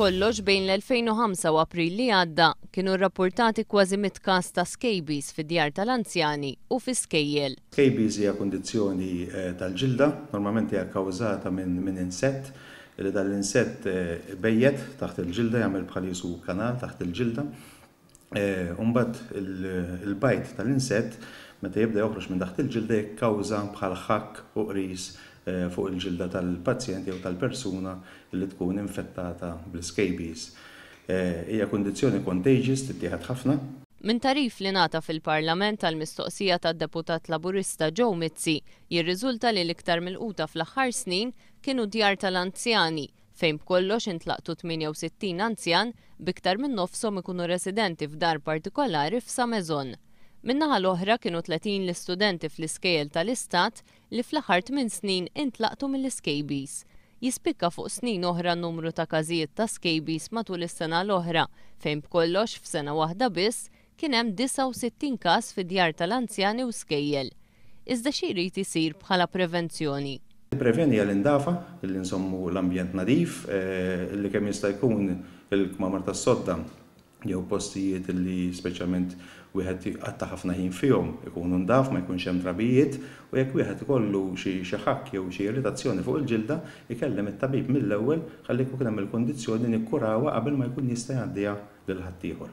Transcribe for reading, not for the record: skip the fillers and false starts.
B'kollox bejn l-2005 u April li għadda kienu rrappurtati kważi 100 każ ta' scabies fid-djar tal-anzjani u fi skejjel. Scabies hija kundizzjoni tal-ġilda, normalment hija kkawżata minn insett, li dan l-insett ibejjet taħt il-ġilda, jagħmel bħal qisu kanal taħt il-ġilda. U mbagħad il-bajd tal-insett meta jibda joħroġ minn taħt il-ġilda jikkawża bħal ħakk u qris fuq il-ġilda tal-pazjent jew tal-persuna li tkun infettata bl-scabies. Hija kundizzjoni contagious, tittieħed ħafna. Minn tagħrif li ngħata fil-Parlament għall-mistoqsija tad-Deputat Laburista Joe Mizzi jirriżulta li l-iktar milquta fl-aħħar snin kienu djar tal-anzjani fejn b'kollox intlaqtu 68 anzjan b'iktar minn nofshom ikunu residenti f'dar partikolari f'Sa Maison. Min-naħa l-oħra kienu 30 l-istudenti fl-iskejjel tal-Istat li fl-aħħar tminn snin intlaqtu mill-iscabies. Jispikka fuq snin oħra n-numru ta' każijiet ta' scabies matul is-sena l-oħra fejn b'kollox f'sena waħda biss kien hemm 69 każ fi djar tal-anzjani u skejjel. Iżda xi jrid isir bħala prevenzjoni? Tipprevjeni hija l-indafa, li nżommu l-ambjent nadif, li kemm jista' jkun il-kmamar tas-sodda jew postijiet li speċjalment wieħed jqatta' ħafna ħin fihom ikunu ndaf, ma jkunx hemm trabijiet u jekk wieħed ikollu xi xi ħakk jew xi irritazzjoni fuq il-ġilda, ikellem it-tabib mill-ewwel ħalli kieku kien hemm il-kundizzjoni nikkurawha qabel ma jkun jista' jgħaddiha lil ħaddieħor.